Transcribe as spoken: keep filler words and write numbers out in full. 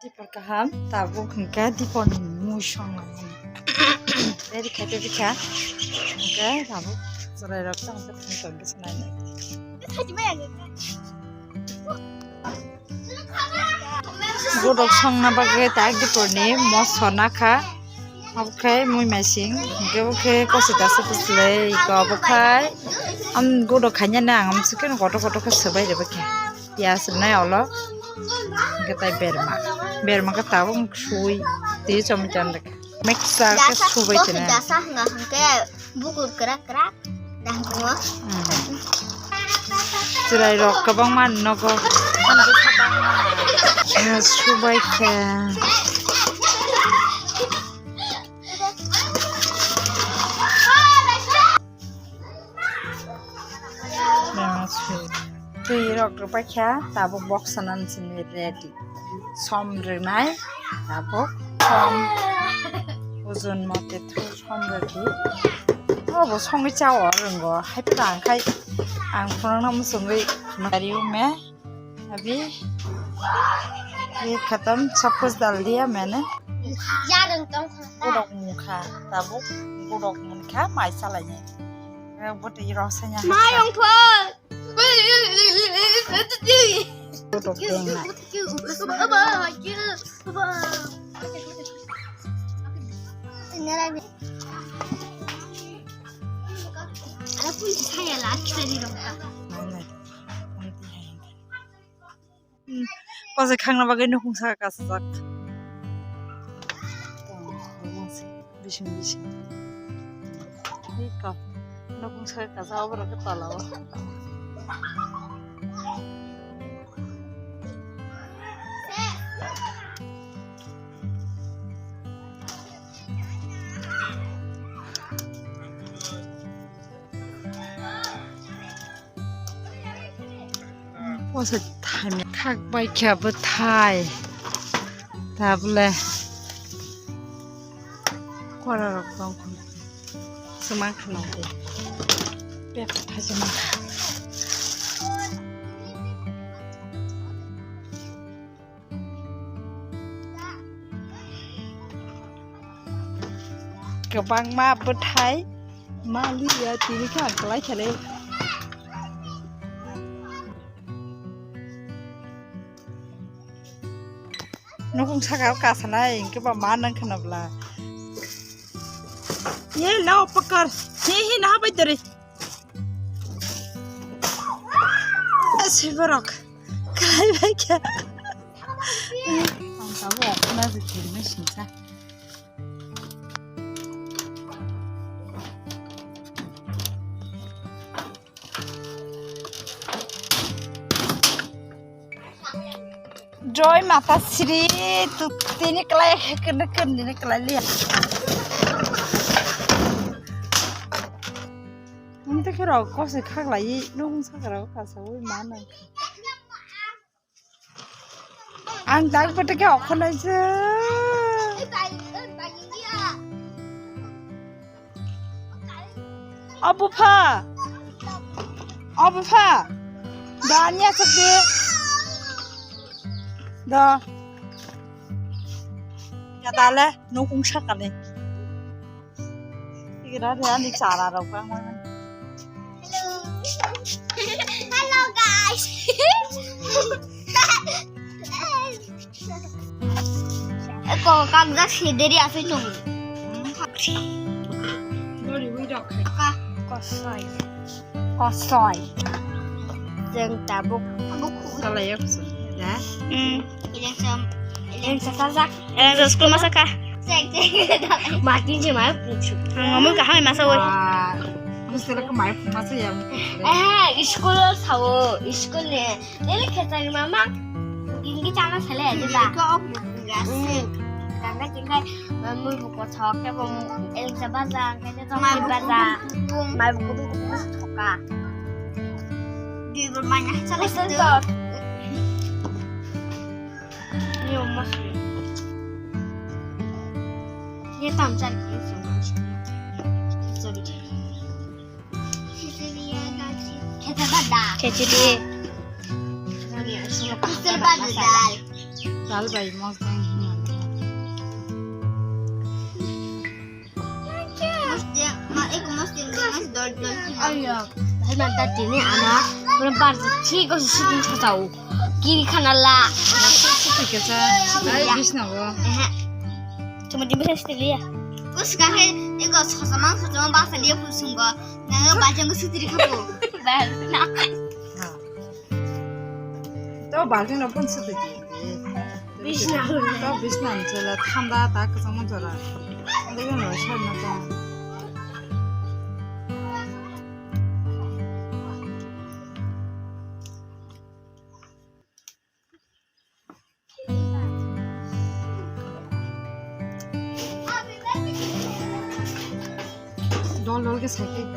Dipor kaham, tabuk hwnkhe dipor ni mui song nai. Ready kha, ready kha. Hwnkhe tabuk chwrai rok tong tong tong khe sanai nai. Godok songna bagwi tak dipor ni moso nakha. Obo khe mui maising, hwnkhe bo khe kosi dasa bwsle iko obo khai. Am godok khainani ang amsukhe kotor kotor khe swbai rwbaikha. Piyaj rwnai olo. Hwnkhe tai berma. Berma khe tabuk sui twi chomoi chomoi rwkha. Mixture khe subai tene. Dasa hwnga hwnkhe bukur kwrak kwrak. Dang tongo. Hmm. Chwrai rok kwbangma nogo. Eh, subai khe. Twi rok rwpai kha, tabuk boksa nani simi ready. Som rwnai, tabuk som ojon mote thu som rwdi. Obo songwi chao rwngo, hai phwrang khai ang phwrangno mwswngwi nari ume. Abhi ye khatam, sab kuch dal diya maine. Yarung tong kha. Godok mungkha, tabuk godok mungkha, mai salainai. Bwtwi rosanya. Mayung pho. Godok dengna. Ada pun saya lah kita di rumah. Mana? Kosoi khangna bagwi nukhung saka kasijak. Bising bising. Iko. Nukhung saka kasa obo rok tola o. Posa thani khak bai kha bwthai. Tabole kora rok tong kho. Swmang khna de. Bek thai swmang kha. Kwbangma bwthai maliya tini khe ang kwlai kha le. Nukhung saka o kasanai hwnkhe ba ma nang khna bwla. Ye lo pakar. He he na bai dori. Asi borok. Kai bai kha. Ang tabuk okna je tirmai singsa. Joy Mata Sri, tu tini kelai kene kene ni kelai liya. Nanti kira kau sih kak lagi, nung sakra kau sih, wih mana? Ang tak betul ke okon aja. Abu pha. Abu pha. Dania sepi. Da. Ya dale, nukung sakale. Igra de ani chara rok bang bang. Hello. Hello, guys. Eko kagda sideri asoi chung. Dori wi rok. Ka kosoi. Kosoi. Jeng tabuk. Tabuk. Kalai ya kusum. Ya. Hmm. Ileng sam. Ileng sasajak. Eleng sa school masa ka. Cek, cek. Makin je mai pungsu. Ngomong kaham masa woi. Mesti lah kemai masa ya. Eh, school sao, school ni. Nini khesani mama. Ginggi chana sele aja ba. Ko ok. Ganda kingkai. Mamu buko thok ke bom. Elsa baza, kaje to mai baza. Mai buko buko thoka. Di bermain aja lah. Ni omas. Ye tam char ki. Sorry. Khichdi. Khichdi. Khichdi bhad dal. Dal bai mosdeng. Mosdeng, ma, eko mosdeng, mas dol dol. Ayo, hai man ta tini ana, mana bar si ko si ko sao. Kiri khana la. Siti kesa. Ai bisna go. Ehe. Cuma di bisa siti liya. Us ka hai, eko sosamang sosamang basa liya pun sunggo. Nang bajang ko siti khabu. Bal na. To balting no pun siti. Bisna. To bisna ni chela thanda ta kesang jora. Ande ko no sar na ta. Dol dol ke cycle.